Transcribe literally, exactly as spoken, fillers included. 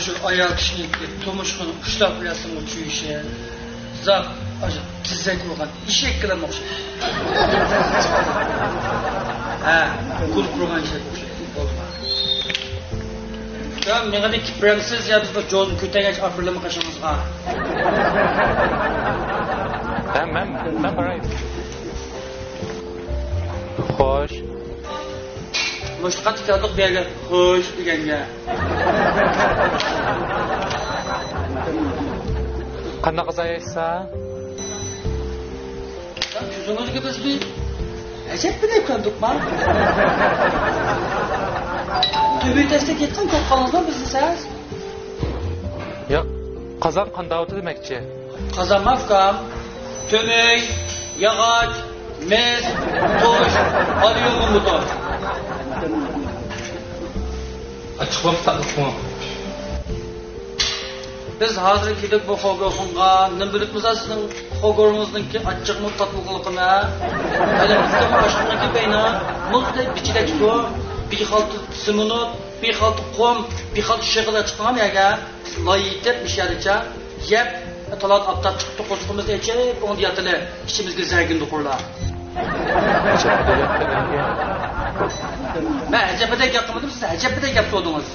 شۇ ئايال كىشىنىڭكى تۇمشۇقىنى ئۇشلاپ بېرەسىڭمۇ چۈشۈشى، زاپ ئاشۇ تېزەك ئۇرغان ئېشەككىلا ئوخشايدۇ. ھە، گۇل قۇرغان ئېشەككە ئوخشايدۇ. بولدىما؟ يا مېڭىدىن كېلىپ بېرەمسىز يا بىز بۇ جوزىنى كۆتەرگەنچە ئاپىرىلىمۇ قېشىڭىزغا؟ ھە، مەن، مەن باراي. خوش. مۇشۇ قانچە كەلدۇق بۇ يەرگە خوش دېگەنگە. قانداق غىزا يەيسىز؟ يا كۆزىڭىزگە بىز بىر ئەجەب بىر دەپ كەلدۇقما؟ تۈبى تەستە كەتكەن كۆپ قالىڭىزمۇ بىزنى سەز؟ ياق، قازان قانداۋاتىدۇ دېمەكچى. قازانما ئۇكام، تۆمۈر، ياغاچ، مىس، تۇش، ئاليۇمىن موتور. ئاچچىق بولمىسا تاتلىقمۇ؟ بىز ھازىر كېلىپ بۇ خوگوخۇنغا نېمە بىلىپمىز سىزنىڭ خوگورىڭىزنىڭكى ئاچچىقمۇ تاتلىقلىقىنى؟ ھە؟ ھەلە بىزگە ئاشۇنىڭكى بەينى مۇزدەك بىچىدەك سۇ، بىر خالتا سېمونت، بىر خالتا قۇم، بىر خالتا شېغىل چىققان يەرگە لاي يېتىپ مىشەدىچە يەپ، تالات ئاپتاپ چىقىپتۇ، قورسىقىمىزنى ئېچىپ ئوڭدا ياتىلى، ئىچىمىزگە زەرگىندە قۇرلا. مەن ئەجەبىدەك گەپ قىلمىدىم، سىز ئەجەبىدەك گەپ سودىڭىز.